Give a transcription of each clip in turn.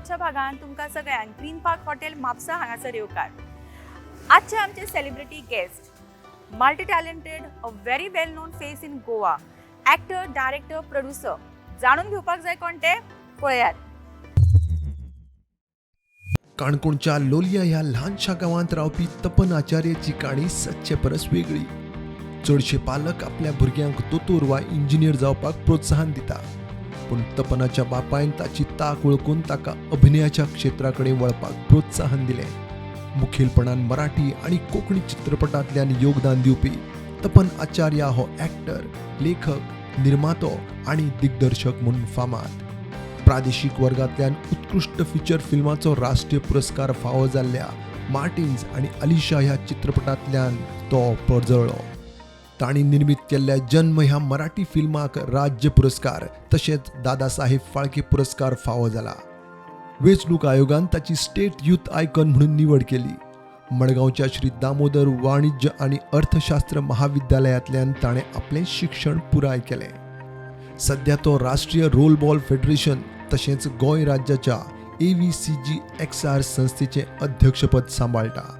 आजच्या भागान तुमकां सगळ्यांक ग्रीन पार्क हॉटेल म्हापसा हांगासर येवकार. आजचे आमचे celebrity guest, multi talented, a very well known face in Goa, actor, director, producer. जाणून घेवपाक जाय कोण ते? पळयात. काणकोणच्या लोलया ह्या ल्हानशा गांवांत रावपी तपन आचार्याची काणी सदचे परस वेगळी. चडशे पालक आपल्या भुरग्यांक दोतोर वा इंजिनियर जावपाक प्रोत्साहन दिता, पूण तपनाच्या बापायन ताची तांक वळखून ताका अभिनयाच्या क्षेत्रा कडेन वळपाक प्रोत्साहन दिलें. मुखेलपणान मराठी आनी कोंकणी चित्रपटांतल्यान योगदान दिवपी तपन आचार्य हो ॲक्टर, लेखक, निर्मातो आनी दिग्दर्शक म्हणून फामाद. प्रादेशीक वर्गांतल्यान उत्कृश्ट फिचर फिल्माचो राष्ट्रीय पुरस्कार फावो जाल्ल्या मार्टिन्स आनी अलिशा ह्या चित्रपटांतल्यान तो पर्जळ्ळो. तांणी निर्मीत केल्ल्या जन्म ह्या मराठी फिल्माक राज्य पुरस्कार तशेंच दादासाहेब फाळके पुरस्कार फावो जाला. वेंचणूक आयोगान ताची स्टेट युथ आयकॉन म्हणून निवड केली. मडगांवच्या श्री दामोदर वाणिज्य आनी अर्थशास्त्र महाविद्यालयांतल्यान ताणें आपलें शिक्षण पुराय केलें. सध्या तो राष्ट्रीय रोल बॉल फेडरेशन तशेंच गोंय राज्याच्या एव्हीसीजी एक्सआर संस्थेचें अध्यक्षपद सांबाळटा.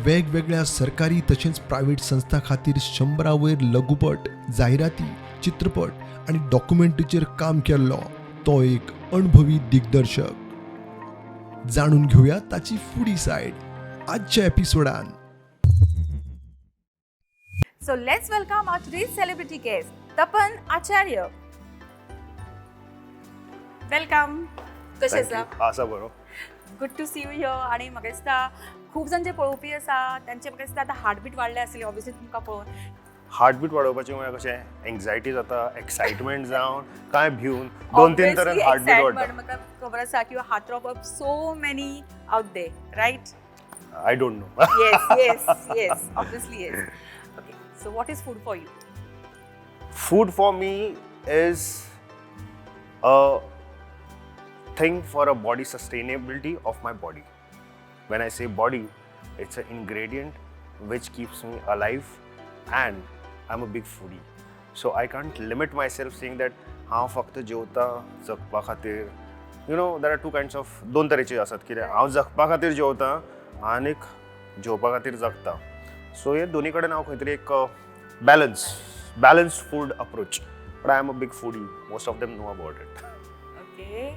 वेगवेगळ्या सरकारी तशेंच प्रायव्हेट संस्था खातीर 100 वयर लघुपट, जायराती, चित्रपट आनी डॉक्युमेंटरीचेर काम केल्लो तो एक अणभवी दिग्दर्शक. जाणून घेवया ताची फुडी सायड आजच्या एपिसोडान. So let's welcome our today's celebrity guest, Tapan Acharya. Welcome. कशें आसा? आसा बरो. Good to see you here. आणि म्हाका दिसता खूब जाण जे पळोवपी आसा तांचे म्हाका दिसता आतां हार्टबीट वाडले आसले ऑब्वियसली तुमकां पळोवन. हार्टबीट वाडोवपाचें म्हळ्यार कशें, एंग्जायटी जाता, एक्सायटमेंट जावन काय भिवन, दोन तीन तरेन Obviously heartbeat excitement, वाडटा. म्हाका खबर आसा की heartthrob of so many out there, right? I don't know. Yes, obviously yes. Okay, so what is food for you? Food for me is a thing for a body, sustainability of my body. When I say body, it's an ingredient which keeps me alive, and I'm a big foodie. So I can't limit myself saying that हांव फक्त जेवता जगपा खातीर. There are two kinds of, दोन तरेचे आसात कितें, हांव जगपा खातीर जेवता आनीक जेवपा खातीर जगता. सो हे दोनी कडेन हांव खंय तरी एक balance food approach, but I am a big foodie. Most of them know about it. Okay,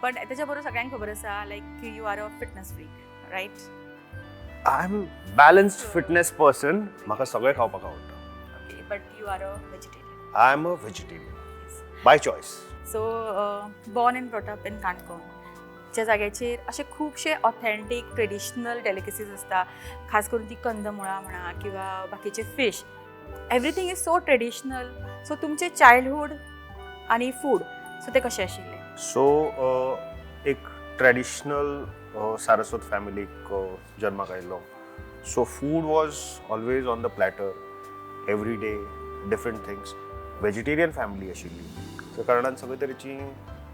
पण त्याच्या बरोबर सगळ्यांक खबर आसा, like, you are a fitness freak, right? I am balanced fitness person. म्हाका सगळें खावपाक आवडटा. Okay, but you are a vegetarian? I am a vegetarian by choice. So born and brought up in Canacona, ज्या जाग्याचेर अशे खुबशे authentic traditional delicacies आसता, खास करून ती कंदमुळां म्हणा किंवा बाकीचे fish, everything is so traditional. So तुमचे चायल्डहूड आनी फूड, सो ते कशें आशिल्लें? सो एक ट्रेडिशनल सारस्वत फॅमिलीक जन्माक आयिल्लो, so food was always on the platter every day, different things. Vegetarian family आशिल्ली, त्या कारणान सगळे तरेची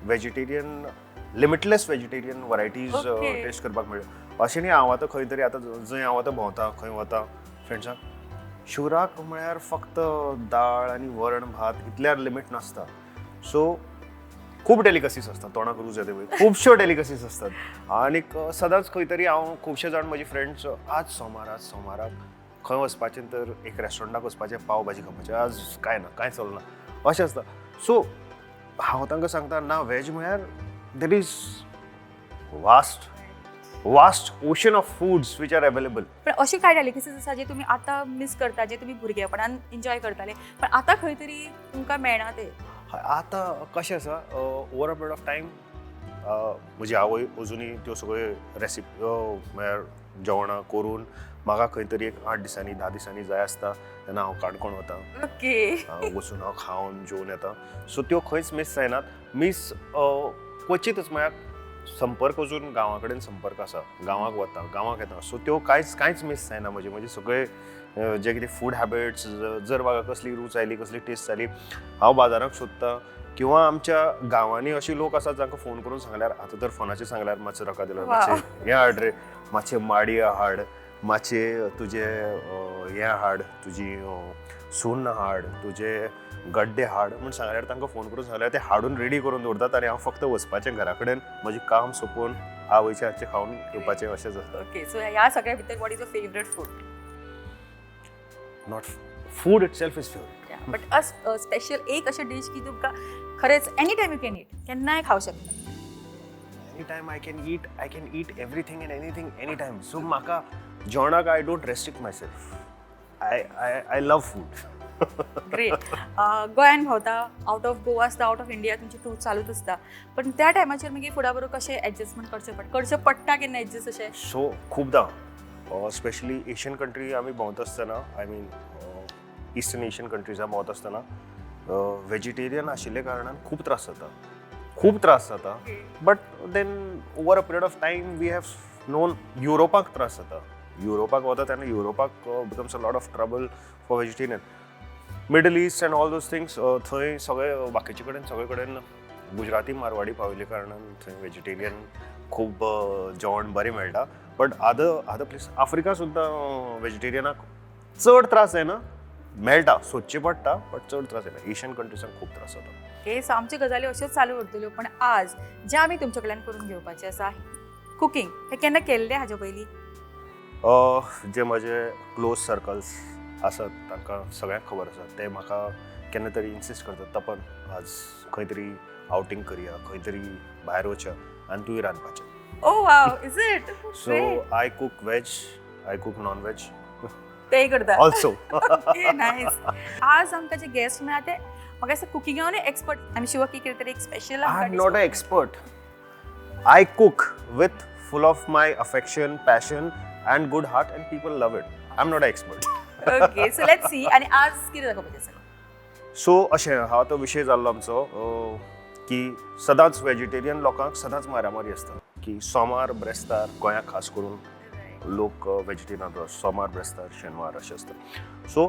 vegetarian, limitless vegetarian varieties taste करपाक मेळ्ळ्यो. अशें न्ही, हांव आतां खंय तरी, आतां जंय हांव आतां भोंवता, खंय वता फ्रेंड्सांक, शिवराक म्हळ्यार फक्त दाळ आनी वरण भात इतल्यार लिमीट नासता. सो खूब डेलिकसीस आसतात, तोंडाक रूच येता पळय, खुबश्यो डेलिकसीस आसतात. आनीक सदांच खंय तरी हांव, खुबशे जाण म्हजी फ्रेंड्स, आज सोमार, आज सोमाराक खंय वचपाचें तर एक रेस्टॉरंटाक वचपाचें, पाव भाजी खावपाचें, आज कांय ना, कांय चलना अशें आसता. सो हांव तांकां सांगता, ना, व्हेज म्हळ्यार there is vast vast ocean of foods which are available. पण अशी कांय डेलिकसीज आसा जे तुमी आतां मिस करता, जे तुमी भुरगेपणान एन्जॉय करताले पण आतां खंय तरी तुमकां मेळना ते? आतां कशें आसा, over a period of time म्हजी आवय अजुनूय त्यो सगळ्यो रेसिपी म्हळ्यार जेवणां करून म्हाका खंय तरी एक 8 दिसांनी, 10 दिसांनी जाय आसता तेन्ना हांव काणकोण वता. वचून हांव खावन जेवन येता. सो त्यो खंयच मीस जायनात. मीस क्वचितच, म्हळ्यार संपर्क अजून गांवा कडेन संपर्क आसा, गांवाक वता, गांवाक येता, सो त्यो कांयच कांयच मीस जायना. म्हजे म्हजे सगळे जे कितें फूड हॅबिट्स, जर म्हाका कसली रूच आयली, कसली टेस्ट जाली, हांव बाजारांत सोदता किंवा आमच्या गांवांनी अशे लोक आसात जांकां फोन करून सांगल्यार, आतां तर फोनाचेर सांगल्यार, मातशें रकाद दिल्यार, मातशें हें हाड रे, मातशें माडयो हाड. मातशें तुजें हें हाड, तुजी सुन्न हाड, तुजे गड्डे हाड म्हूण सांगल्यार, तांकां फोन करून सांगल्यार ते हाडून रेडी करून दवरतात आनी हांव फक्त वचपाचें घरा कडेन, म्हजें काम सोंपोवन आवयच्या हातचें खावन येवपाचें, अशें जाता. ओके, सो ह्या सगळ्या भितर what is your favourite food? Not food itself is favourite. But a special एक अशें डीश की तुमकां खरेंच any time you can eat, केन्नाय खावं शकता. Any time I can eat, I can eat everything and anything any time. So म्हाका जेवणाक I don't restrict myself. I love food. Great. गोंयान भोंवता, आउट ऑफ गोवा आसता, आउट ऑफ इंडिया तुमची tour चालूच आसता, पण त्या टायमाचेर मागीर फुडा बरोबर कशें एडजस्टमेंट करचें पडटा केन्ना एडजस्ट अशें? सो खुबदां, स्पेशली एशियन कंट्री आमी भोंवता आसतना, I mean eastern Asian कंट्रीजां भोंवता आसतना, वेजिटेरियन आशिल्ल्या कारणान खूब त्रास जाता, खूब त्रास जाता. But then over a period of time we have known, युरोपाक त्रास जाता. युरोपाक वता तेन्ना युरोपाक becomes a lot of trouble for vegetarian. Middle East and all those things, थंय सगळे बाकीचे कडेन, सगळे कडेन गुजराती, मारवाडी पाविल्ले कारणान थंय वेजिटेरियन खूब जेवण बरें मेळटा. But other place, Africa सुद्दां वेजिटेरियनाक चड त्रास जायना, मेळटा, सोदचें पडटा, बट चड त्रास जायना. एशियन कंट्रीजांक खूब त्रास जाता. ओके, सो आमच्यो गजाली अश्योच चालू उरतल्यो, पण आज जें आमी तुमच्या कडल्यान करून घेवपाचें आसा कुकींग. हें केन्ना केल्लें हाजे पयलीं? जे म्हजे क्लोज सर्कल्स आसात तांकां सगळ्यांक खबर आसा. ते म्हाका केन्ना तरी इन्सिस्ट करतात, तपन, आज खंय तरी आवटींग करया, खंय तरी भायर वचया आनी तुवें रांदपाचें. Oh wow, is it? So I cook veg, I cook non veg तेय करता? ऑल्सो. Okay, nice. आज आमकां जे गेस्ट मेळ्ळा ते म्हाका दिसता कुकिंगान एक्सपर्ट. आमी शुअर की कितें तरी एक special. I am not a expert. I cook with full of my affection, passion and good heart, and people love it. I am not a expert. Okay, so let's see. आनी आज कितें दाखोवपाचें आसा? So अशें हा तो विशय जाल्लो आमचो की सदांच वेजिटेरियन लोकांक सदांच मारामारी आसता की सोमार, ब्रेस्तार, गोंयांत खास करून लोक वेजिटेरियन आसता, सोमार, ब्रेस्तार, शेनवार अशें आसता. सो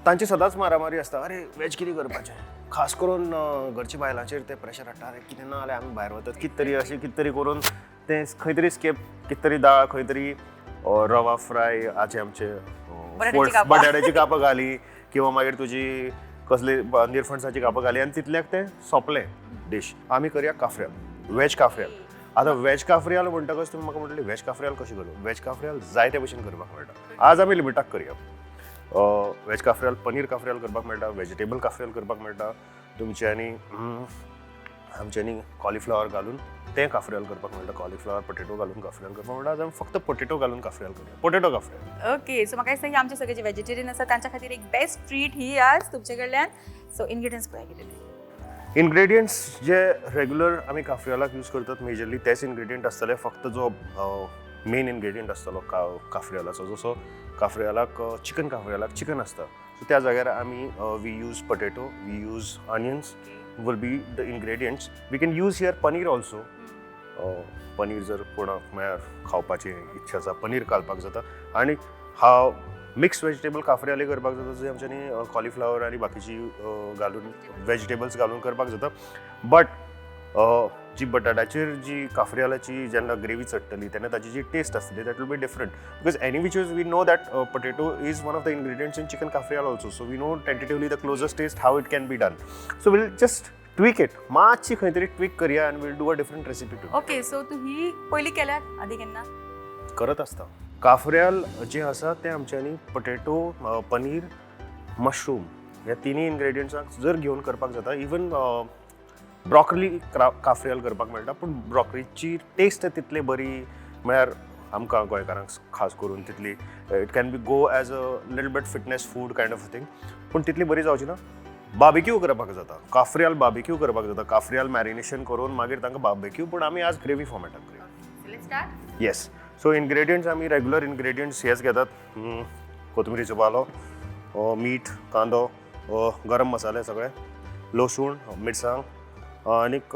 तांची सदांच मारामारी आसता, अरे वेज कितें करपाचें? खास करून घरच्या बायलांचेर ते प्रेशर हाडटा, अरे कितें ना जाल्यार आमी भायर वतात, कितें तरी अशें कितें तरी करून तें खंय तरी स्केप, कितें तरी दाळ, खंय तरी रवा फ्राय, हाचे आमचे बटाट्याची कापां. बटाट्याची कापां घाली किंवा मागीर तुजी कसली निरफणसाची कापां घाली आनी तितल्याक तें सोंपलें डीश. आमी करया काफ्रियाल, वेज काफ्रियाल. आतां वेज काफ्रियाल म्हणटकच तुमी म्हाका म्हणटले, वेज काफ्रियाल कशें करूं? वेज काफ्रियाल जायते भशेन करपाक मेळटा. आज आमी लिमिटाक करया वेज काफ्रियाल. पनीर काफ्रियाल करपाक मेळटा, वेजिटेबल काफ्रियाल करपाक मेळटा तुमच्यांनी. आमच्यांनी कॉलिफ्लावर घालून तें काफ्रियाल करपाक मेळटा, कॉलिफ्लावर पटेटो घालून काफ्रियाल करपाक मेळटा. आज आमी फक्त पटेटो घालून काफ्रियाल करया, पटेटो काफ्रियाल. ओके, सो म्हाका दिसता ही आमचे सगळे जे वेजिटेरियन आसा तांच्या खातीर एक बेस्ट ट्रीट ही आज तुमचे कडल्यान. सो इनग्रिडियंट्स पळया कितें ते. इन्ग्रेडियंट्स जे रेग्युलर आमी काफ्रियालाक यूज करतात, मेजरली तेच इन्ग्रेडियंट आसतले. फक्त जो मेन इन्ग्रेडियंट आसतलो काफ्रियालाचो, जसो काफ्रियालाक चिकन, काफ्रियालाक चिकन आसता, सो त्या जाग्यार आमी we use potato, we use onions will be the ingredients. We can use here paneer also. Paneer जर कोणाक म्हळ्यार खावपाची इच्छा आसा, पनीर घालपाक जाता. आनी हा मिक्स वेजिटेबल काफ्रियालय करपाक जाता, जे आमच्यांनी कॉलिफ्लावर आनी बाकीची घालून, वेजिटेबल्स घालून करपाक जाता. बट जी बटाट्याचेर जी काफ्रियालाची जेन्ना ग्रेवी चडटली तेन्ना ताची जी टेस्ट आसतली, that will be different, because any which is we know that potato is one of the ingredients in chicken cafreal also. So we know tentatively the closest taste, how it can be done. So we'll just tweak it, मातशी खंय तरी tweak करया आनी we'll do a different recipe too. Okay, so तूं ही पयलीं केल्या आदी केन्ना? करत आसता. काफ्रियाल जें आसा तें आमच्यांनी पटेटो, पनीर, मशरूम ह्या तिनूय इन्ग्रेडियंट्सांक जर घेवन करपाक जाता. इवन ब्रॉकली काफ्रियाल करपाक मेळटा, पूण ब्रॉकलीची टेस्ट तितली बरी म्हळ्यार आमकां गोंयकारांक खास करून तितली, it can be go as a little bit fitness food kind of thing, पूण तितली बरी जावची ना. बार्बेक्यू करपाक जाता, काफ्रियाल बार्बेक्यू करपाक जाता, काफ्रियाल मॅरिनेशन करून मागीर तांकां बार्बेक्यू. पूण आमी आज ग्रेवी फॉर्मेटान करया. So let's start. Yes, so ingredients आमी रेगुलर इन्ग्रेडियंट्स हेच घेतात. कोथमिरीचो पालो, मीठ, कांदो, गरम मसाले सगळे, लसूण, मिरसांग आनीक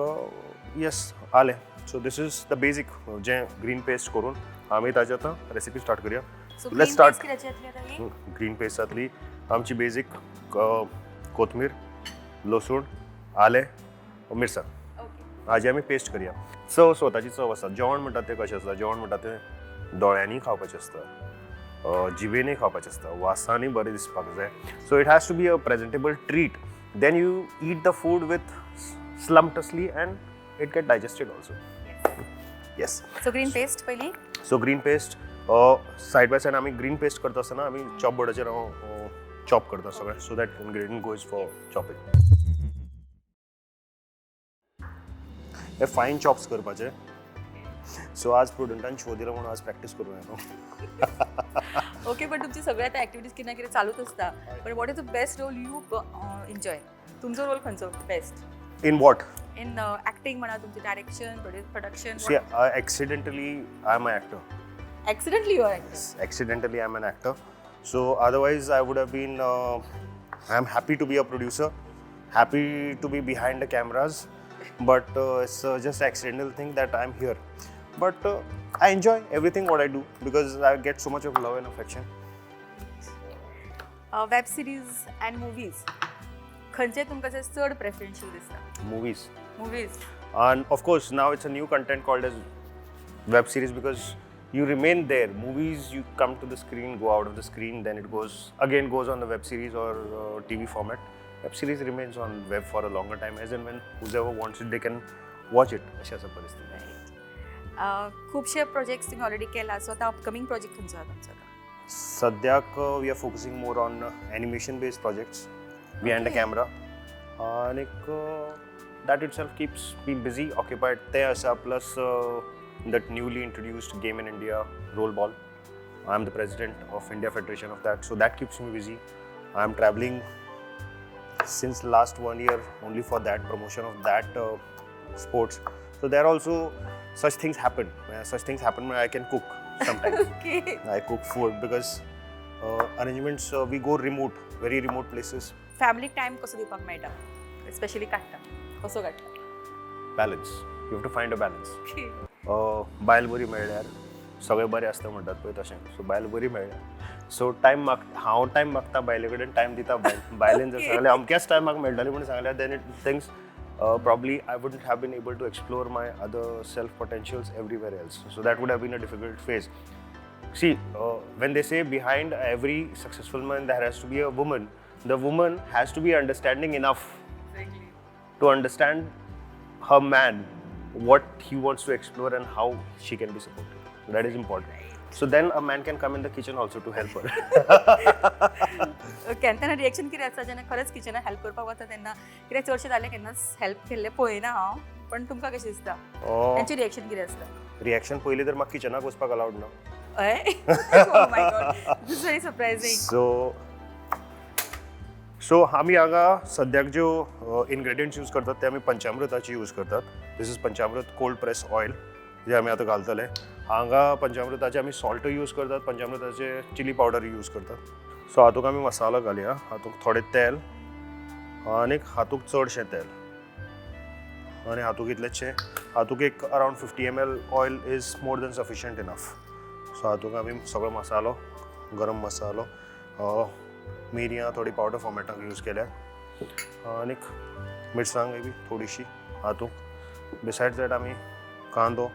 येस, आलें. So this is the basic जें ग्रीन पेस्ट करून आमी ताजे आतां रेसिपी स्टार्ट करया. So Let's start. कित्याची येतली आतां ही? ग्रीन पेस्ट जातली आमची बेजीक कोथमीर, लसूण, आलें, मिरसांग. हाजी आमी पेस्ट करया. चव स्वताची चव आसता. जेवण म्हणटा तें कशें आसता? जेवण म्हणटा तें दोळ्यांनी खावपाचें आसता. जिबेनूय खावपाचें आसता, वासानूय बरें दिसपाक जाय. So it has to be a presentable treat. Then you eat the food with sumptuously and it get digested also. Yes. So green paste पयली. So green paste side by side आमी ग्रीन पेस्ट करता आसतना आमी chop बोर्डाचेर हांव chop करता सगळें, so that ingredient goes for chopping. हे fine chops करपाचे. सो आज प्रुडंटान शो दिला म्हणून आज प्रॅक्टीस करूया न्हू. ओके, पण तुमची सगळ्या आता ऍक्टिव्हिटीज किती ना कितें चालूच असता, पण what is the best role you enjoy? तुमचो रोल खंयचो best? In what? In acting म्हणा, तुमचे direction, production. See, accidentally I am a actor. Accidentally you are actor? Accidentally I'm an actor. So otherwise I would have been I'm happy to be a producer, happy to be behind the cameras, but it's just accidental thing that I'm here. But I enjoy everything what I do because I get so much of love and affection. Web series and movies खंयचे तुमकां चड preferential दिसता? Movies. Movies. And of course now it's a new content called as web series because you remain there. Movies, you come to the screen, go out of the screen, then it goes again goes on the web series or TV format. Web series remains on web for a longer time, as and when whoever wants it they can watch it. अशी आसा परिस्थिती. खुबशे projects तुम्ही already केला, so आता upcoming project खंयचो आसा तुमचो आतां? सद्याक we are focusing more on animation based projects behind the camera, आनीक that itself keeps me busy, occupied. तें आसा, plus that newly introduced game in India, roll ball. I am the president of India Federation of that, so that keeps me busy. I am travelling since last 1 year only for that promotion of that sports. So there also such things happen. Such things happen when I can cook sometimes. Okay. I cook food because arrangements, we go remote, very remote places. Family time कसो दिवपाक मेळटा? Specially काडटा, कसो काडटा? Balance. You have to find a balance. बायल बरी मेळ्ळ्यार सगळें बरें आसता म्हणटात पळय तशें. सो बायल बरी मेळ्ळ्यार सो टायम माग, हांव टायम मागता बायले कडेन, टायम दिता बायल. बायलेन जर सांगलें अमक्याच टायमाक मेळटलें म्हणून सांगल्यार then it things probably I wouldn't have been able to explore my other self potentials everywhere else. So that would have been a difficult phase. See, when they say behind every successful man there has to be a woman, the woman has to be understanding enough to understand her man, what he wants to explore and how she can be supported. So that is important. So then a man can come in the kitchen also to help her. Okay, आनी तेन्ना reaction कितें आसता जेन्ना खरेंच किचनाक help करपाक वता तेन्ना? कित्याक चडशें जालें केन्नाच हेल्प केल्लें पळयना हांव, पण तुमकां कशें दिसता, तेंचें रिएक्शन कितें आसता? रिएक्शन पयलीं तर म्हाका किचनाक वचपाक अलावड ना. हय? Oh my God, this is very surprising. So आमी हांगा सद्याक ज्यो इनग्रेडियंट्स यूज करतात ते आमी पंचामृताची यूज करतात. This is Panchamrit cold press oil जे आमी आतां घालतले. हांगा पंचामृताचे आमी सॉल्टूय यूज करतात, पंचामृताचे चिली पावडर यूज करतात. सो हातूंत आमी मसालो घालया, हातूंत थोडें तेल आनीक हातूंत चडशें तेल आनी हातूंत इतलेंचशें, हातूंत एक around 50 ml oil is more than sufficient enough. So हातूंत आमी सगळो मसालो, गरम मसालो, मिरयां थोडी पावडर फॉर्मेटाक यूज केल्या आनीक मिरसांगय बी थोडीशी हातूंत. बिसायड्स that आमी कांदो,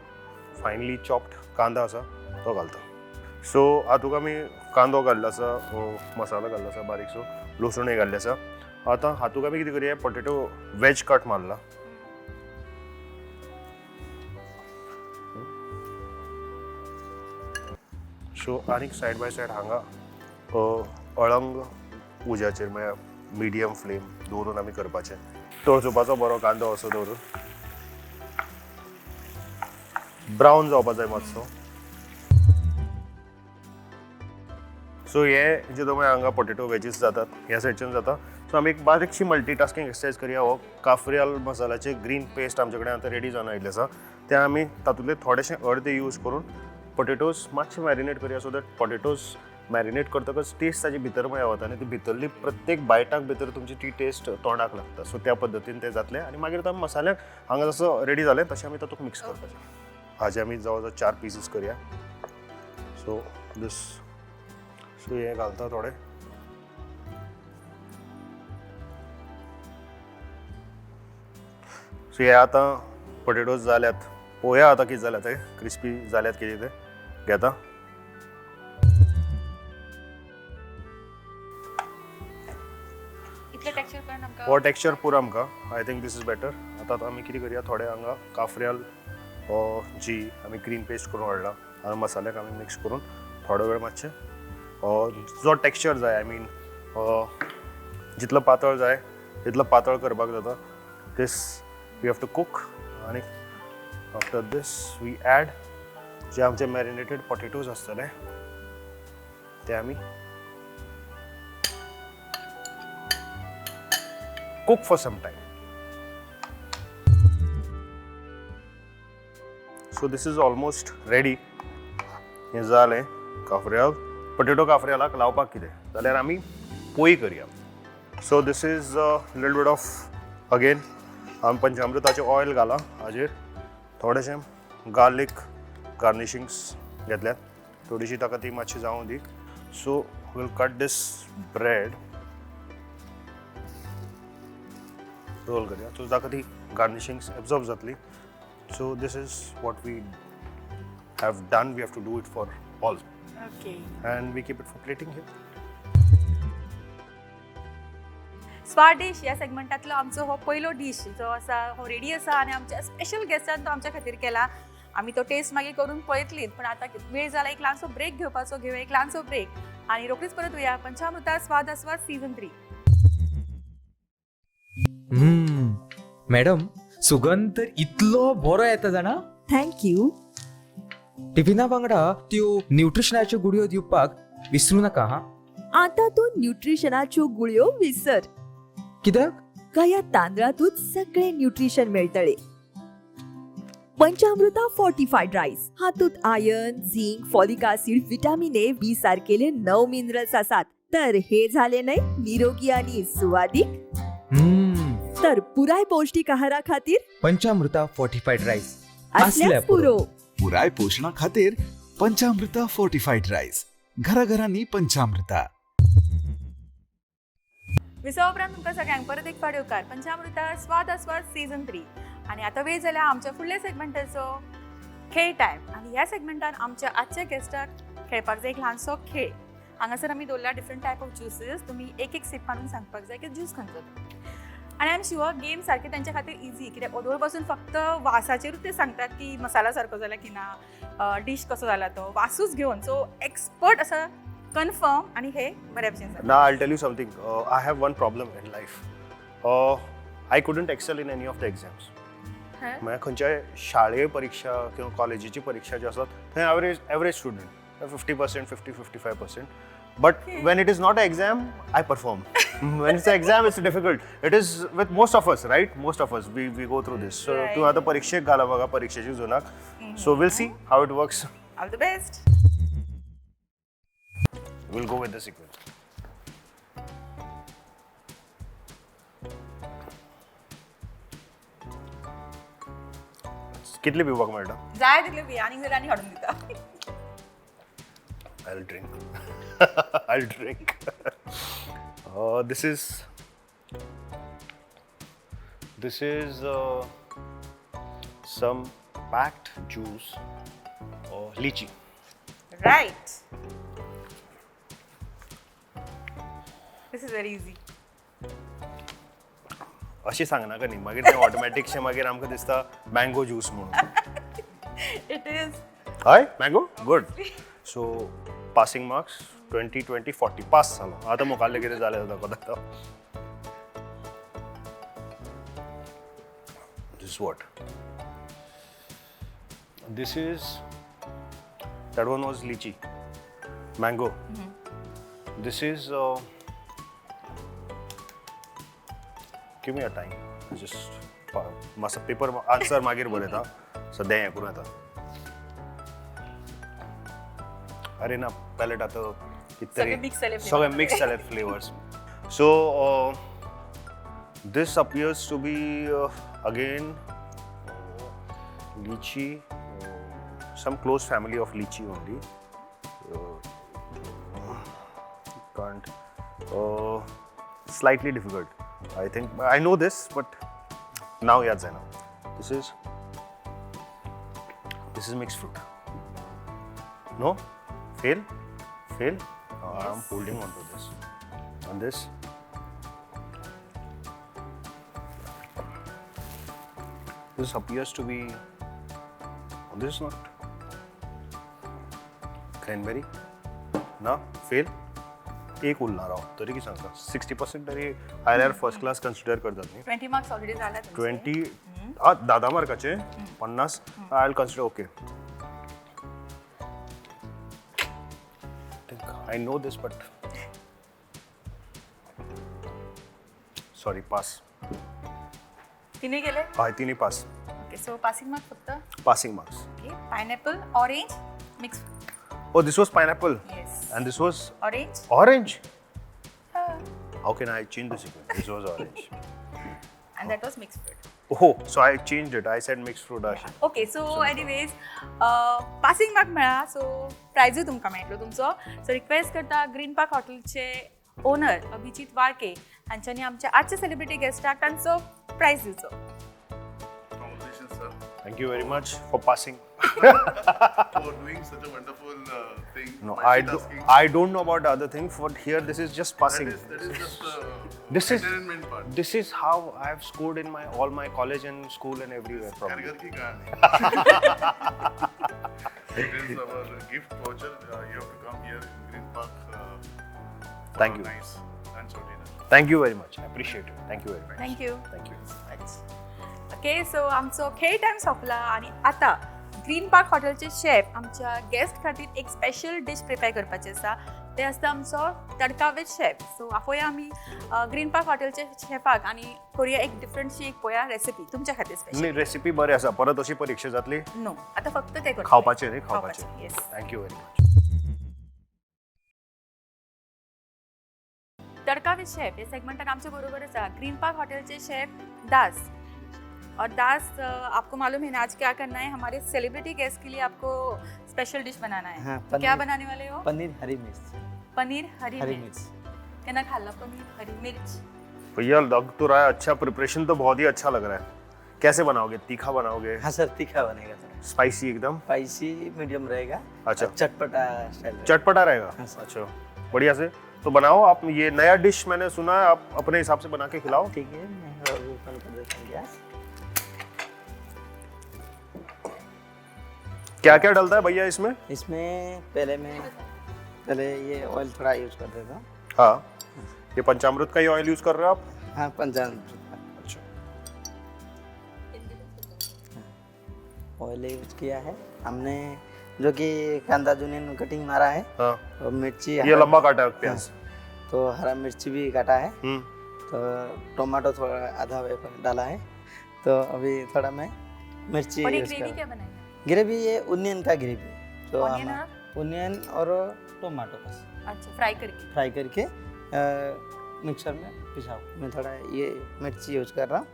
फायनली चॉप्ड कांदो आसा तो घालता. सो हातूंत आमी कांदो घाल्लो आसा, मसालो घाल्लो आसा बारीकसो, लसूणय घाल्लें आसा. आतां हातूंत आमी कितें करया, पोटेटो वेज कट मारला. सो आनीक सायड बाय सायड हांगा अळंग उज्याचेर म्हळ्यार मिडियम फ्लेम दवरून आमी करपाचें. तळसुपाचो बरो कांदो असो दवरून ब्रावन जावपा जाय मातसो. सो हे जे तुमी हांगा पोटेटो वेजीस जातात ह्या सायडच्यान जाता. सो आमी एक बारीकशी मल्टीटास्कींग एक्सरसायज करया. हो काफ्रियाल मसाल्याचे ग्रीन पेस्ट आमचे कडेन आतां रेडी जावन आयिल्लें आसा, तें आमी तातूंतले थोडेशे अर्दे यूज करून पोटेटोज मातशे मॅरिनेट करया. सो that potatoes marinate करतकच टेस्ट ताजी भितर म्हळ्यार वता आनी ती भितरली प्रत्येक बायटाक भितर तुमची ती टेस्ट तोंडाक लागता. सो त्या पद्दतीन तें जातलें आनी मागीर आमी मसाल्याक हांगा जसो रेडी जालें तशें आमी तातूंत मिक्स करपाचें. हाजे आमी जवळ जवळ 4 पिसीस करया. सो दीस, सो हें घालता थोडें. सो हे आतां पोटेटोज जाल्यात, पळोवया आतां कितें जाल्यात ते, क्रिस्पी जाल्यात कितें ते घेता. इतलें टेक्स्चर करून आमकां हो टेक्स्चर पुरो आमकां. I think this is better. आतां आमी कितें करया, थोडे हांगा काफ्रियाल जी आमी ग्रीन पेस्ट करून हाडला आनी मसाल्याक आमी मिक्स करून थोडो वेळ मातशें जो टेक्स्चर जाय, I mean जितलो पातळ जाय तितलो पातळ करपाक जाता. This we have to cook आनी आफ्टर these we add जे आमचे मॅरिनेटेड पॉटेटोज आसतले ते आमी cook for some time. So this is almost ready. हें जालें काफ्रियाल. पटेटो काफ्रियालाक लावपाक कितें जाल्यार आमी पोळी करया. So this is little bit of again आमी पंचामृताचें ऑयल घालां हाजेर, थोडेशें गार्लीक गार्निशिंग्स घेतल्यात, थोडीशी ताका ती मातशी जावं दी. So we'll cut this bread, roll करया, सो ताका ती गार्निशिंग्स एब्जॉर्ब जातली. So this is what we have done. We have to do it for all. Okay. And we keep it for plating here. स्वाद डीश ह्या सेगमेंटांतलो आमचो हो पयलो dish जो आसा हो रेडी आसा आनी आमच्या स्पेशल गेस्टान तो आमच्या खातीर केला. आमी तो टेस्ट मागीर करून पळयतलीत, पण आतां वेळ जाला एक ल्हानसो ब्रेक घेवपाचो. घेवया एक ल्हानसो ब्रेक आनी रोखडीच परत येवया पंचामृता स्वाद आस्वाद सीझन 3. मॅडम, सुगंध तर इतलो बरो येता जाणा. Thank you. टिफिना वांगडा त्यो न्यूट्रिशनाच्यो गुळयो दिवपाक विसरू नाका हा. आता तूं न्यूट्रिशनाच्यो गुळयो विसर. कित्याक? ह्या तांदळातूच सगळे न्यूट्रिशन मेळटले. पंचामृता फोर्टिफायड राईस हातूत iron, zinc, folic acid, vitamin A, B सारकेले 9 मिनरल्स आसात. तर हे झाले नाही निरोगी आणि सुवादीक. तर पुराय पौष्टिक आहारा खातीर पंचामृता फोर्टिफायड राईस असल्याच पुरो. पुराय पोशणा खातीर पंचामृता फोर्टिफायड राईस, घराघरांनी पंचामृता. विसवा उपरांत तुमकां सगळ्यांक परत एक फावट येवकार पंचामृता स्वाद आस्वाद सीझन 3. आनी आतां वेळ जाल्या आमच्या फुडल्या सेगमेंटाचो, खेळ टायम. आनी ह्या सेगमेंटान आमच्या आजच्या गेस्टाक खेळपाक जाय एक ल्हानसो खेळ. हांगासर आमी दवरला डिफरंट टायप ऑफ ज्युसीस. तुमी एक एक सिप मारून सांगपाक जाय की ज्यूस खंयचो तो. आनी I am sure game सारके तेंच्या खातीर इजी, कित्याक ओदोळ पासून फक्त वासाचेरूच ते सांगतात की मसाला सारको जाला की ना, डीश कसो जाला तो वासूच घेवन. सो एक्सपर्ट आसा कन्फर्म आनी हे बऱ्या भशेन जाता. Now I'll tell you something. I have one problem in life. I couldn't excel in any of the exams. म्हळ्यार खंयच्याय शाळे परिक्षा किंवा कॉलेजीची परिक्षा जी आसात थंय average student, 50%, 50, 55%. But when it is not a exam, I perform. When it's exam, it's difficult. It is with most of us, right? Most of us, we go through this. So तूं आतां परिक्षेक घाला बघा, परिक्षेची झोनाक. So we'll see how it works. All the best. We'll go with the sequence. कितले पिवपाक मेळटा? जाय तितले पी, आनीक जाल्यार आनी हाडून दिता. I'll drink. I'll drink. This is some packed juice, lychee. Right. This is very easy. अशें सांगनाका न्ही, मागीर तें ऑटोमॅटिकशें मागीर आमकां दिसता मँगो ज्यूस म्हणून. It is. हय, mango. Good. So passing marks 20, 20, 40, pass जालो. आतां मुखारलें कितें जालें दाखोवता. This what this is? That one was lychee, mango. This is, give me a time, just मातसो पेपर आन्सर मागीर बरयता, सद्या हें करूं येता. अरे ना, पॅलेट आतां कितें सगळे mix जाले. सगळे मिक्स जाले flavours. So this appears to be again lychee, some close family of lychee only. Can't, slightly difficult. I think I know this, but now याद जायना. This is mixed fruit. No, fail, fail. I'm holding on to this. And this, This appears to be, this is not cranberry ना. Fail एक उरला राव, तरी की सांगता 60% तरी आयल्यार फर्स्ट क्लास कन्सिडर करतात न्ही. 20 मार्क्स ऑलरेडी झाला. 20, 10 मार्काचे 50. I will consider. Okay, I know this, but sorry, pass. तिने गेले. हय, तिन्ही pass. Okay, so passing mark फक्त. Passing marks. Okay, pineapple, orange, mix. Oh, this was pineapple? Yes. And this was orange. Orange. How can I change the sequence? This was orange. And that was mix fruit. Oh, so I changed it. I said mixed fruit अशें. Okay, so anyways, passing mark मेळ्ळा, so प्रायजूय तुमकां मेळटलो तुमचो. So request Green ग्रीन park हॉटेलचे owner Abhijeet Walke हांच्यांनी आमच्या आजच्या सेलिब्रिटी गेस्टाक तांचो प्रायज दिवचो. Congratulations, sir, Thank you very much for passing. For doing such a wonderful thing. No, I do, Multitasking. I don't know about the other thing. For here, this is just passing. That is just This is entertainment part. This is how I have scored in my all my college and school and everywhere. घर Probably. घर की कहानी. It is our gift voucher. You have to come here in Green Park for Thank a you. nice lunch or dinner. Thank you very much. I appreciate it. Thank you very much. Thank you. Thank you. Thanks. Okay, so आमचो खेळ time सोंपला आनी आतां green park हॉटेलचे chef आमच्या guest खातीर एक special dish prepare करपाची आसा. ते आसता आमचो तडका विथ शेफ. सो आपोवया आमी ग्रीन पार्क हॉटेलचे शेफाक आनी करुया एक डिफरंटशी एक पळोवया रेसिपी तुमच्या खातीर स्पेशल. नाही, रेसिपी बरी आसा. परत अशी परीक्षा जातली? नो, आतां फक्त ते करतले. खावपाचें न्ही, खावपाचें. Yes. Thank you very much. Tadka with chef हे सेगमेंटान आमचे बरोबर आसा ग्रीन पार्क हॉटेलचे शेफ दास. और दास, आपको मालूम है ना आज क्या करना है? हमारे सेलिब्रिटी गेस्ट के लिए आपको स्पेशल डिश बनाना है. हाँ. क्या पनीर. बनाने वाले हो? पनीर हरी मिर्च. पनीर हरी हरी मिर्च. मिर्च. केन्ना खाल्ला पनीर हरी मिर्च? भैया, लग तो रहा है अच्छा. प्रिपरेशन तो बहुत ही अच्छा लग रहा है. कैसे बनाओगे? तीखा बनाओगे? हाँ सर, तीखा बनेगा थोड़ा. स्पाइसी एकदम? स्पाइसी मीडियम रहेगा. अच्छा. और चटपटा स्टाइल रहेगा. चटपटा रहेगा? हाँ, सर. अच्छा, बढ़िया से तो बनाओ आप. ये नया डिश मैंने सुना है, आप अपने हिसाब से बना के खिलाओ. ठीक है, मैं ओपन कर देता हूँ गैस. क्या क्या डलता है भैया इसमें? इसमें पहले ये ऑयल थोड़ा यूज कर देता हूँ. हाँ, ये पंचामृत का ही ऑयल यूज कर रहे हो आप? हाँ, पंचामृत का. अच्छा. ऑयल यूज किया है हमने, जो कि कांदा जुनियन कटिंग मारा है हाँ. और मिर्ची ये लंबा काटा है प्याज. तो हरा मिर्ची भी काटा है. तो टमाटो थोड़ा आधा वेपर डाला है. तो अभी थोड़ा मैं मिर्ची और ये यूज ग्रेवी कर क्या बनाएंगे? ग्रेवी, ये ओनियन का ग्रेवी तो ऑनियन? ओनियन और टमाटो बस. अच्छा, फ्राई करके. फ्राई करके मिक्सर में पिसाओ. मैं थोड़ा ये मिर्ची यूज कर रहा हूँ.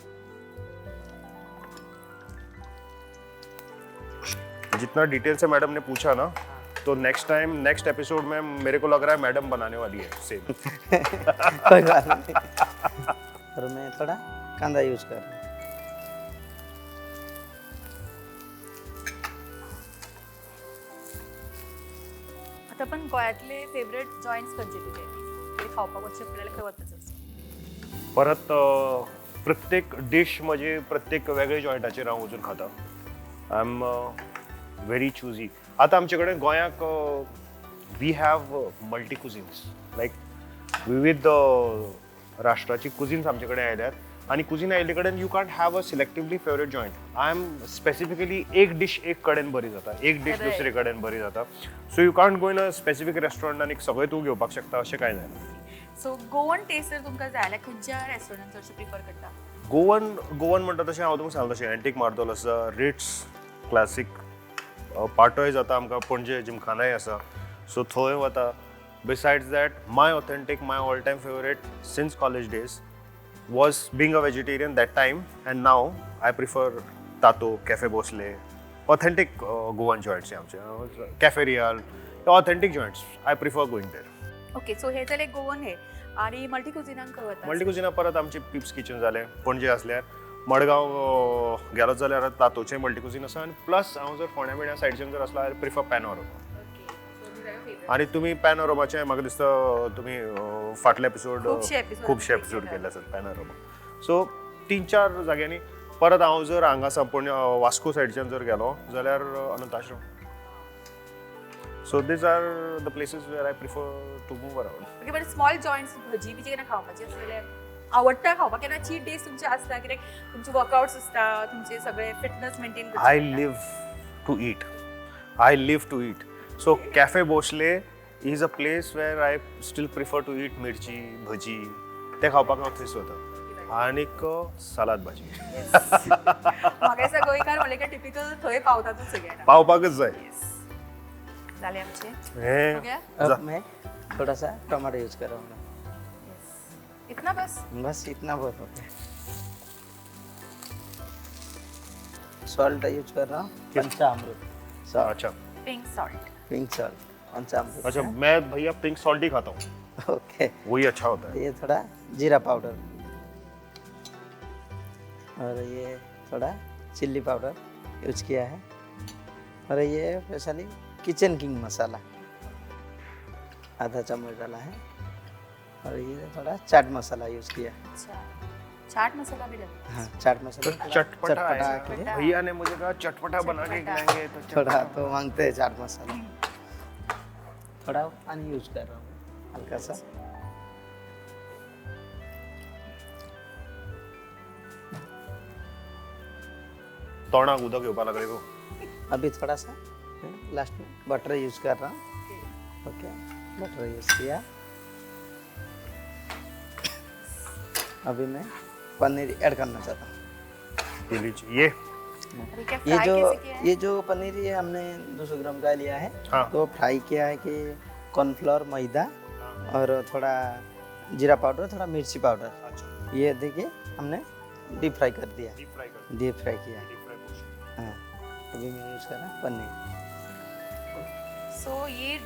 जितना डिटेल से मैडम ने पूछा ना, तो नेक्स्ट टाइम, नेक्स्ट एपिसोड में मेरे को लग रहा है मैडम बनाने वाली है सेम. कोई बात नहीं. और मैं थोड़ा कांदा यूज कर रहा हूँ. आता पण गोंयांतले फेवरेट जॉयंट्स खंयचे तुजे, ते खावपाक वचचें पडल्यार खंय वता चडसो? परत प्रत्येक डिश म्हणजे प्रत्येक वेगळे जॉयंटाचेर हांव वचून खाता. I am very choosy. आतां आमचे कडेन गोंयाक we have multi cuisines, like विविध राष्ट्राची कुझिन्स आमचे कडेन आयल्यात आनी कुझीन आयिल्ले कडेन you can't have a selectively favourite joint. I am specifically एक डिश एक कडेन बरी जाता, एक डिश दुसरे कडेन बरी जाता. So you can't go in a specific restaurant आनी सगळें तूं घेवपाक शकता अशें कांय जायना. सो गोवन टेस्ट जर तुमकां जाय जाल्यार खंयच्या रेस्टॉरंट चडशें प्रिफर करता? गोवन, गोवन म्हणटा तशें हांव तुमकां सांगता तशें एंटीक मार्दोल आसा, रिट्स क्लासीक, पाटोय जाता आमकां, पणजे जिमखानाय आसा, सो थंय वता. Besides that, my authentic, my all time favourite since college days was being a vegetarian that time, and now I prefer Tato, Cafe Bhosle, authentic Goan joints आमचे, cafe real, authentic joints I prefer going there. Okay, so हे जाले Goan हे आणि multi कुझिनाक खंय वता? Multi कुझिना परत आमचे पिप्स kitchen जालें पणजे आसल्यार. मडगांव गेलो जाल्यार तातोचें मल्टी कुझिन आसा आनी प्लस हांव जर फोंड्या बिण्या सायडीच्यान जर आसलो जाल्यार प्रिफर पॅनोरमा. आनी तुमी पॅनोरमाचें म्हाका दिसता तुमी फाटले एपिसोड खुबशे episode खुबशे एपिसोड केल्ले आसात पॅनोरमा. सो तीन चार जाग्यांनी. परत हांव जर हांगा सावन वास्को सायडच्यान जर गेलो जाल्यार अनंताश्रम. So these are the places where I prefer to move around. Okay, but small joints bhaji busy केन्ना खावपाची आसली जाल्यार आवडटा खावपाक? केन्ना चीट डेज तुमचे आसता कित्याक तुमचे वर्कआउट्स आसता, तुमचे सगळे fitness maintain. I live to eat. I live to eat. So Cafe Bhosle is a place where I still prefer to eat mirchi bhaji. ते खावपाक हांव थंयच वता. आनीक सालाद भाजी. म्हाका दिसता गोंयकार म्हणलें काय टिपिकल थंय पावतातूच सगळे. पावपाकच जाय. जालें आमचें. हें अब मैं थोड़ा सा टमाटर यूज कर रहा हूँ. इतना बस? बस इतना बहुत हो गया. सॉल्ट यूज कर रहा हूँ, पंचामृत सॉल्ट. अच्छा, पिंक सॉल्ट. पिंक सॉल्ट, पंचामृत. अच्छा, मैं भैया पिंक सॉल्ट ही खाता हूँ. ओके, वही अच्छा होता है. ये थोड़ा जीरा पाउडर और ये थोड़ा चिल्ली पाउडर यूज किया है और ये स्पेशली किचन किंग मसाला आधा चम्मच डाला है और ये थोड़ा चाट मसाला यूज किया. अच्छा, चाट मसाला भी डाला. हाँ, चाट मसाला. तो चटपटा चटपटा के लिए भैया ने मुझे कहा चटपटा बना के खिलाएंगे, तो थोड़ा तो मांगते हैं चाट मसाला. थोड़ा पानी यूज कर रहा हूँ हल्का सा. तोंडाक उदक येवपाक लागलें गो. अभी थोड़ा सा लास्ट में बटर यूज कर रहा हूँ. ओके, बटर यूज किया. अभी मैं पनीर ऐड करना चाहता हूँ. ये ये जो पनीर ये हमने 200 ग्राम का लिया है. हाँ। तो फ्राई किया है कि कॉर्नफ्लोर, मैदा और थोड़ा जीरा पाउडर, थोड़ा मिर्ची पाउडर. अच्छा। ये देखिए हमने डीप फ्राई कर दिया. डीप फ्राई किया. हाँ, अभी मैं यूज़ कर रहा पनीर. सो ये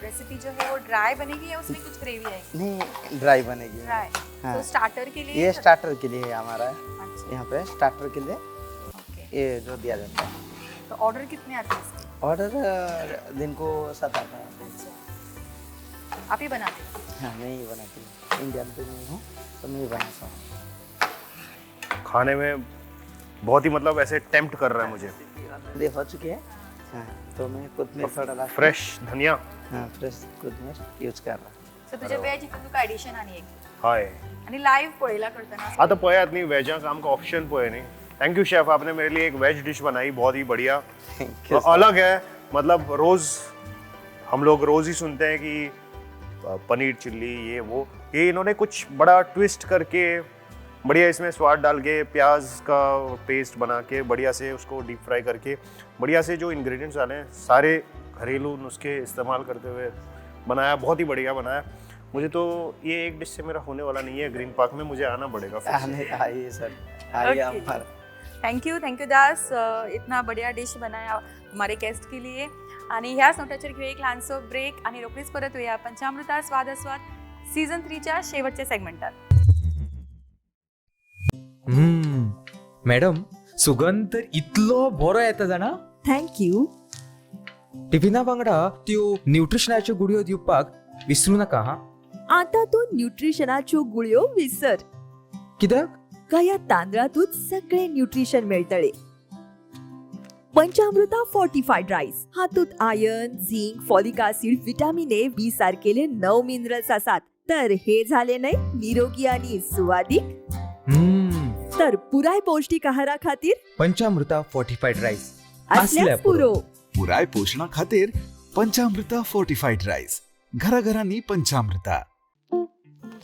रेसिपी जो है वो ड्राई बनेगी या उसमें कुछ ग्रेवी आएगी? नहीं, ड्राई बनेगी. ड्राई. हाँ। तो स्टार्टर के लिए? ये स्टार्टर के लिए है हमारा. अच्छा। यहाँ पे स्टार्टर के लिए ये जो दिया जाता है. तो ऑर्डर कितने आते हैं इसके? ऑर्डर दिन को 7-8 आते हैं. अच्छा, आप ही बनाते हैं? हाँ, मैं ही बनाती हूँ. इंडियन पे मैं हूँ तो मैं ही बनाता हूँ. खाने में बहुत ही मतलब ऐसे टेम्प्ट कर रहा है मुझे. ये हो चुकी है. हाँ, तो मैं कोथमीर थोड़ा फ्रेश धनिया. हाँ, फ्रेश कोथमीर यूज कर रहा. सो तुझे वेज हितून तुका एडिशन आनी एक. हय, आनी लाइव पळयला करतना आतां पळयात न्ही वेजाक आमकां ऑप्शन पळय न्ही. Thank you chef, आपने मेरे लिए एक वेज डिश बनाई, बहुत ही बढ़िया. तो अलग है, मतलब रोज़ हम लोग रोज़ ही सुनते हैं कि पनीर चिल्ली ये वो, ये इन्होंने कुछ बड़ा ट्विस्ट करके बढ़िया इसमें स्वाद डाल के, प्याज का पेस्ट बना के बढ़िया से उसको डीप फ्राई करके बढ़िया से जो इंग्रेडिएंट्स डाले हैं सारे घरेलू नुस्खे इस्तेमाल करते हुए बनाया, बहुत ही बढ़िया बनाया। मुझे तो ये एक डिश से मेरा होने वाला नहीं है, ग्रीन पार्क में मुझे आना पड़ेगा। आइए सर, आइए। Thank you दास, इतना बढ़िया डिश बनाया हमारे गेस्ट के लिए। आणि ह्याच नोटाचेर घेऊया एक ल्हानसो ब्रेक आणि रोखडीच परत येऊया पंचामृता स्वाद आस्वाद सीझन 3च्या शेवटच्या सेगमेंटात। मॅडम, सुगंध तर इतलो बरो येता जाणा। Thank you. टिफिना वांगडा त्यो न्यूट्रिशनाच्यो गुळयो दिवपाक विसरू नका हा। आता तूं न्यूट्रिशनाच्यो गुळयो विसर। कित्याक? कया तांदळातूच सगळे न्यूट्रिशन मेळटले। पंचामृता फोर्टिफाईड राईस हातूत iron, zinc, folic acid, vitamin A, B सारकेले 9 मिनरल्स आसात। तर हे झाले नाही निरोगी आणि सुवादीक। तर पुराय पौष्टिक आहारा खातीर पंचामृता फोर्टिफाईड राईस असल्यास पुरो। पुराय पोषणा खातीर पंचामृता फोर्टिफाईड राईस, घराघरांनी पंचामृता।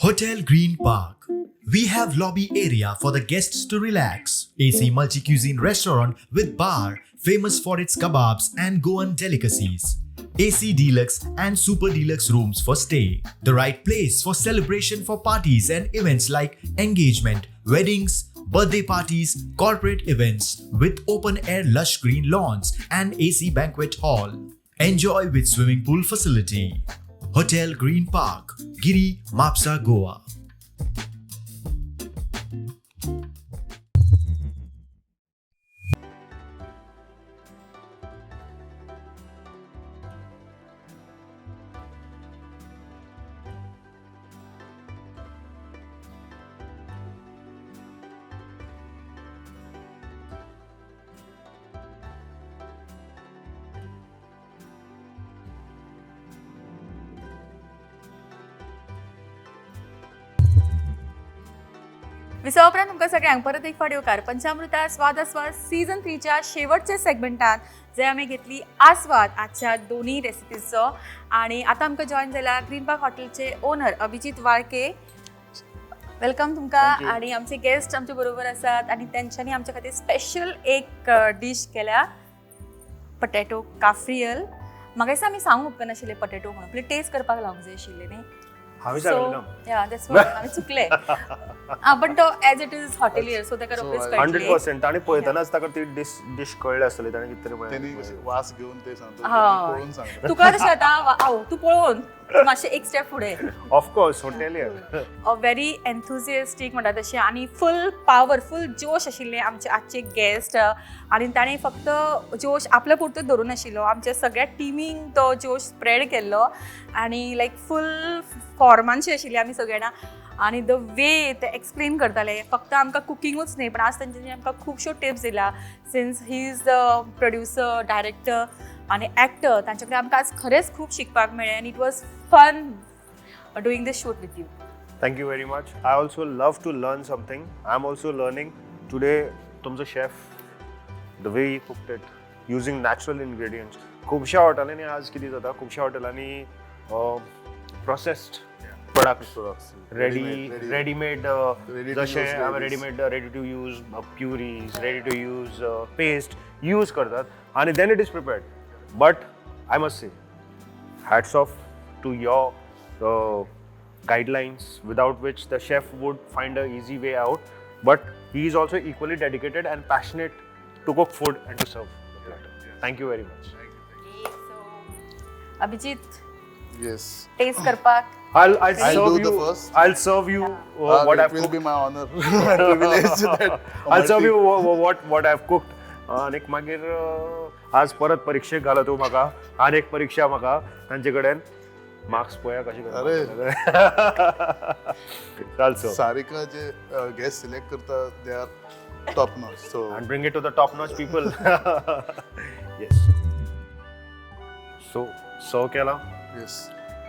Hotel Green Park. We have lobby area for the guests to relax. AC multi-cuisine restaurant with bar, famous for its kebabs and Goan delicacies. AC Deluxe and Super Deluxe rooms for stay. The right place for celebration for parties and events like engagement, weddings, birthday parties, corporate events with open air lush green lawns and AC banquet hall. Enjoy with swimming pool facility. Hotel Green Park, Giri, Mapsa, Goa. विसवा उपरांत तुमकां सगळ्यांक परत एक फावट येवकार पंचामृता स्वाद आस्वाद season 3च्या शेवटच्या सेगमेंटात जे आमी घेतली आस्वाद आजच्या दोन्ही रेसिपीजचो. आणि आतां आमकां जॉयन जाला ग्रीन पार्क हॉटेलचे ओनर अभिजीत वाळके. Welcome तुमकां. आणि आमचे गेस्ट आमचे बरोबर आसात आणि तेंच्यांनी आमच्या खातीर स्पेशल एक डीश केल्या, पटॅटो काफ्रियल. म्हाका दिसता आमी सांगूंक उपकारनाशिल्लें पटॅटो म्हणून, आपली टेस्ट करपाक लावंक जाय आशिल्लें न्ही. हांवें सांगलें ना. या, that's what हांवें चुकलें. आं, पण तो as it is hotelier, so ताका रोखडीच कळटली. 100%. ताणें पळयतनाच ताका ती डीश कळ्ळी आसतली, ताणें कितें तरी त्यांनी म्हळें. वास घेऊन ते सांगतो, हय. पळोवन सांगता. तुका तशें आतां हांव तूं पळोवन मातशें एक स्टेप फुडें. Of course hotelier. व्हेरी एन्थुजिएस्टीक म्हणटा तशें आनी फूल पावर, फूल जोश आशिल्ले आमचे आजचे गेस्ट. आनी ताणें फक्त जोश आपल्या पुरतो धरून नाशिल्लो, आमच्या सगळ्या टिमींक तो जोश स्प्रेड केल्लो आनी लायक फूल फॉर्मानशी आशिल्ली आमी सगळे जाणां. आनी the way ते एक्सप्लेन करताले, फक्त आमकां कुकिंगूच न्ही पण आज तेंच्यांनी आमकां खुबश्यो टिप्स दिल्या. Since he is the producer, director आनी एक्टर, तांचे कडेन आमकां आज खरेंच खूब शिकपाक मेळ्ळें आनी it was fun doing this shoot with you. Thank you very much. I also love to learn something. I'm also learning today. तुमचो chef, the way he cooked it, using natural ingredients. खुबश्या हॉटेलांनी आज कितें जाता, खुबश्या हॉटेलांनी processed products, ready readymade, Ready to जशें use gravies. Readymade, ready to use purees, ready to use paste use करतात आनी then it is prepared. But I must say hats off to your guidelines, without which the chef would find a easy way out, but he is also equally dedicated and passionate to cook food and to serve the platter. Thank you very much. Abhijit, yes, taste करपाक. I'll I'll serve do the you first. I'll serve you what it I've will cooked. be my honor and privilege that I'll serve you what I've cooked. आनीक मागीर आज परत परिक्षेक घाला तूं म्हाका, आनी एक परिक्षा म्हाका तांचे कडेन मार्क्स पळया कशें. अरे. चाल सर. सारिका जे गेस्ट सिलेक्ट करता, they are top notch, so and bring it to the top notch people. Yes. So, serve केला. येस.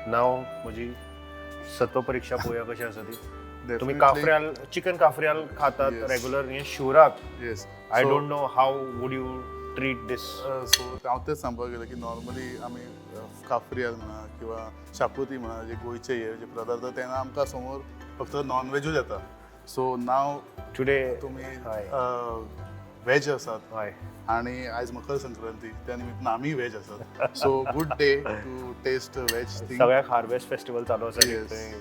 नाव म्हजी सत्व परीक्षा पळोवया कशी आसा ती. तुम्ही काफ्रियाल, चिकन काफ्रियाल खातात रेग्युलर, हे शिवराक. Yes. I don't know how would you treat this. So हांव तेच सांगपाक गेलें की नॉर्मली आमी काफ्रियाल म्हणा किंवा शाकुती म्हणा, जे गोंयचे हे जे पदार्थ, तेन्ना आमकां समोर फक्त नॉनव्हेजूच येता. सो नाव टुडे तुमी हय. व्हेज आसात हय. आणि आयज मकर संक्रांती, त्या निमित्तान आमी व्हेज आसात, so good day to taste veg thing. सगळ्याक हार्वेस्ट फेस्टिवल चालू आसा. Yes. थंय.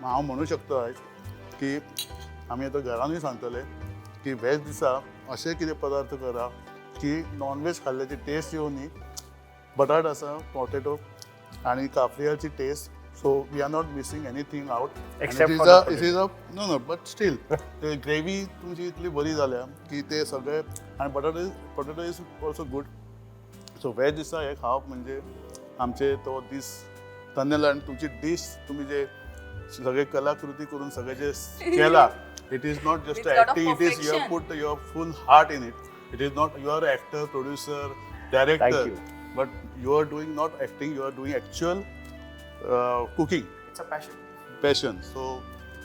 हांव म्हणू शकता आयज की आमी आतां घरानूय सांगतले की व्हेज दिसा अशे कितें पदार्थ करा की नॉनव्हेज खाल्ल्याची टेस्ट येवनी. बटाट आसा, पोटेटो आणि काफ्रियालची taste, so we are not missing anything out. Except for the it is a no no, but still ते ग्रेवी तुमची इतली बरी जाल्या की ते सगळे, आनी बटाट, potato is also good. So veg दिसा हे खावप म्हणजे आमचे तो दीस धन्य. आनी तुमची डीश, तुमी जे सगळे कलाकृती करून सगळे जे केला, it is not just With lot of acting, it is you perfection. Put your full heart in it. It is not, you are actor, producer, director, Thank you. But you are doing not acting, you are doing actual cooking. It's a passion. Passion. So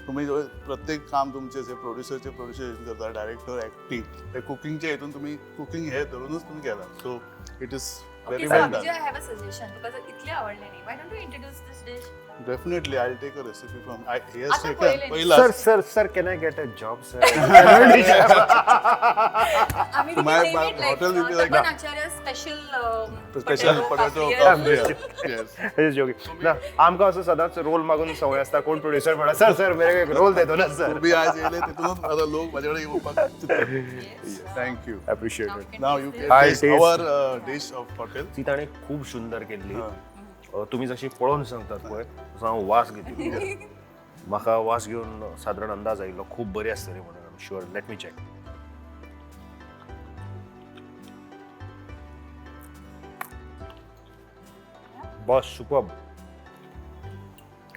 तुम्ही जो प्रत्येक काम तुमचे जे प्रोड्युसरचे producer करता, director, acting, ते कुकिंगच्या हितून तुम्ही cooking हे धरूनच तुम्ही केला, so it is very Okay, so well Abhijit, done. I have a suggestion. तुका जर इतलें आवडलें न्ही, why don't you introduce this dish? Definitely I take a recipe from I has आता टेकन पळयलें. पहिला. Sir, sir, sir, can I get a job, sir? आम्ही we My- can name my it like, hotel will be like- Tapan Acharya special special potato yes. Joking ना, आमकां असो सदांच role मागून संवय आसता. कोण प्रोड्युसर म्हणा, सर सर, मेरे को एक रोल दे दो ना सर. तुम्ही आज येयले तितूनच आता लोक माझ्या कडेन येवपाक. Thank you. Appreciate it. Now you can I'll taste taste. Our dish of hotel. ती ताणें खूब सुंदर केल्ली. तुमी जशी पळोवन सांगतात पळय तसो हांव वास घेतिल्लो. म्हाका वास घेवन सादारण अंदाज आयिल्लो खूब बरी आसतली म्हणून. I'm sure. Let me check. Boss, super.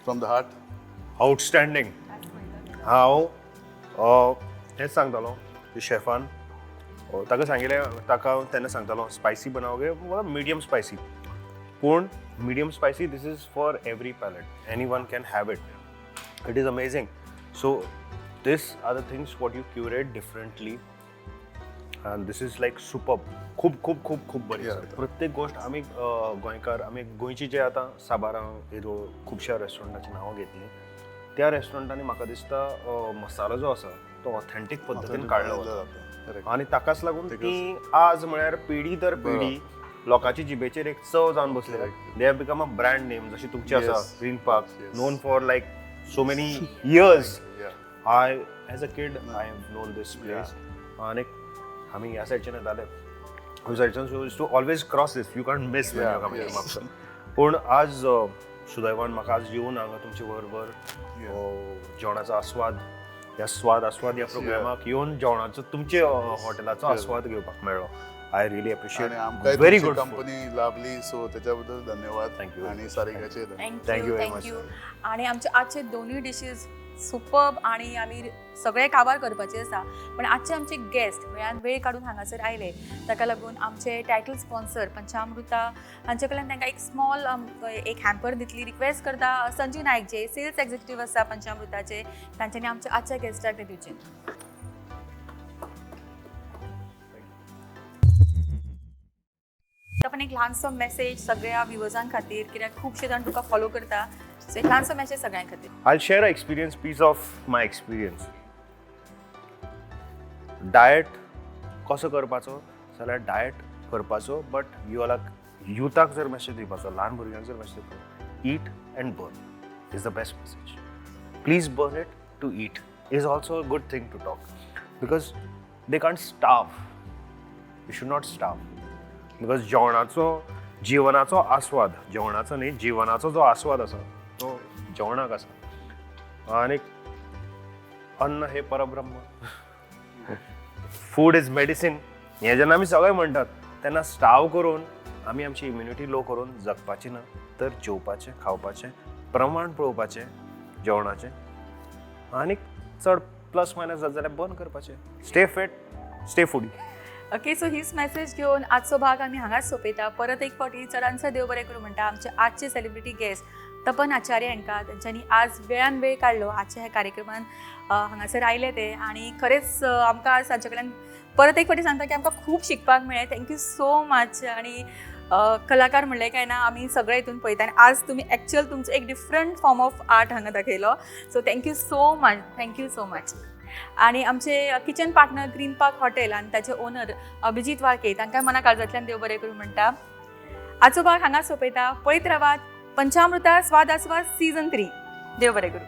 From the heart. Outstanding. हांव हेंच सांगतालो की शेफान ताका सांगिल्लें, ताका हांव तेन्ना सांगतालो स्पायसी बनावगे, मिडियम स्पायसी. पूण medium spicy, this is for every palate, anyone can have it. It is amazing. So this are the things what you curate differently and this is like superb. खूब खूब खूब खूब बरी आसा प्रत्येक गोश्ट. आमी गोंयकार, आमी गोंयची जे आतां साबार येदोळ खुबश्या रेस्टॉरंटाची नांवां घेतलीं, त्या रेस्टॉरंटांनी म्हाका दिसता मसालो जो आसा तो ऑथेंटीक पद्दतीन काडलो वता आनी ताकाच लागून ती आज म्हळ्यार पिढी दर पिढी लोकांची जिबेचेर एक चव जावन बसली. They have become a brand name, जशी तुमची आसा Green Park, known for like so many years. I as a kid I have known this place. आनी आमी ह्या सायडच्यान येताले, ह्या सायडच्यान, so to always cross this, you can't miss when you coming to Mapusa. पूण आज सुदैवान म्हाका आज येवन हांगा तुमचे बरोबर जेवणाचो आस्वाद, ह्या स्वाद आस्वाद ह्या प्रोग्रामाक येवन जेवणाचो तुमचे हॉटेलाचो आस्वाद घेवपाक मेळ्ळो. I really appreciate. Very good company लाभली, सो त्याच्याबद्दल धन्यवाद. Thank you. आणि सारिकाचे thank you, thank you. आणि आमचे आजचे दोनूय डिशीज सुपर्ब आणि आमी सगळे काबार करपाचे आसा, पण आजचे आमचे गेस्ट वेळान वेळ काडून हांगासर आयले, ताका लागून आमचे टायटल स्पॉन्सर पंचामृता हांचे कडल्यान तांकां एक स्मॉल एक हॅम्पर दितली. रिक्वेस्ट करता संजू नायक जे सेल्स एक्झिक्युटीव आसा पंचामृताचे, तांच्यांनी आमच्या आजच्या गेस्टाक ते दिवचे. पण एक ल्हानसो मेसेज सगळ्या व्युवर्सां खातीर, कित्याक खुबशे जाण तुका फॉलो करता, सो एक ल्हानसो मेसेज सगळ्यां खातीर. I'll share an experience, piece of my experience. Diet कसो करपाचो जाल्यार डायट करपाचो, बट युवाक युथाक जर मेसेज दिवपाचो, ल्हान भुरग्यांक जर मेसेज दिवपाचो, eat and burn is the best message. Please burn it to eat is also a good thing to talk, because they can't starve. You should not starve, because जेवणाचो जिवनाचो आस्वाद, जेवणाचो न्ही, जिवनाचो जो आस्वाद आसा तो जेवणाक आसा. आनी अन्न हे परब्रह्म, फूड is medicine हें जेन्ना आमी सगळे म्हणटात तेन्ना स्टाव करून आमी आमची इम्युनिटी लो करून जगपाची ना, तर जेवपाचें, खावपाचें प्रमाण पळोवपाचें जेवणाचें, आनी चड प्लस मायनस जात जाल्यार बंद करपाचें. Stay fit, stay foodie. Okay, so हीच मेसेज घेवन आजचो भाग आमी हांगाच सोंपयता. परत एक फावटी चडांचो देव बरें करूं म्हणटा आमचे आजचे सेलिब्रिटी गेस्ट तपन आचार्य हांकां, तेंच्यांनी आज वेळान वेळ काडलो आजच्या ह्या कार्यक्रमान हांगासर आयले ते, आनी खरेंच आमकां आज तांचे कडल्यान परत एक फावटी सांगता की आमकां खूब शिकपाक मेळ्ळें. Thank you so much. आनी कलाकार म्हणलें काय ना आमी सगळे हितून पळयता, आनी आज तुमी एक्चुअल तुमचो एक डिफरंट फॉर्म ऑफ आर्ट हांगा दाखयलो. So thank you so much, thank you so much. आणि आमचे kitchen partner Green Park hotel आनी ताचे ओनर अभिजीत वाळके तांकां मना काळजांतल्यान देव बरें करूं म्हणटा. आजचो भाग हांगा सोंपयता. पळयत रावात पंचामृता स्वाद आस्वाद सीझन 3. देव बरें करूं.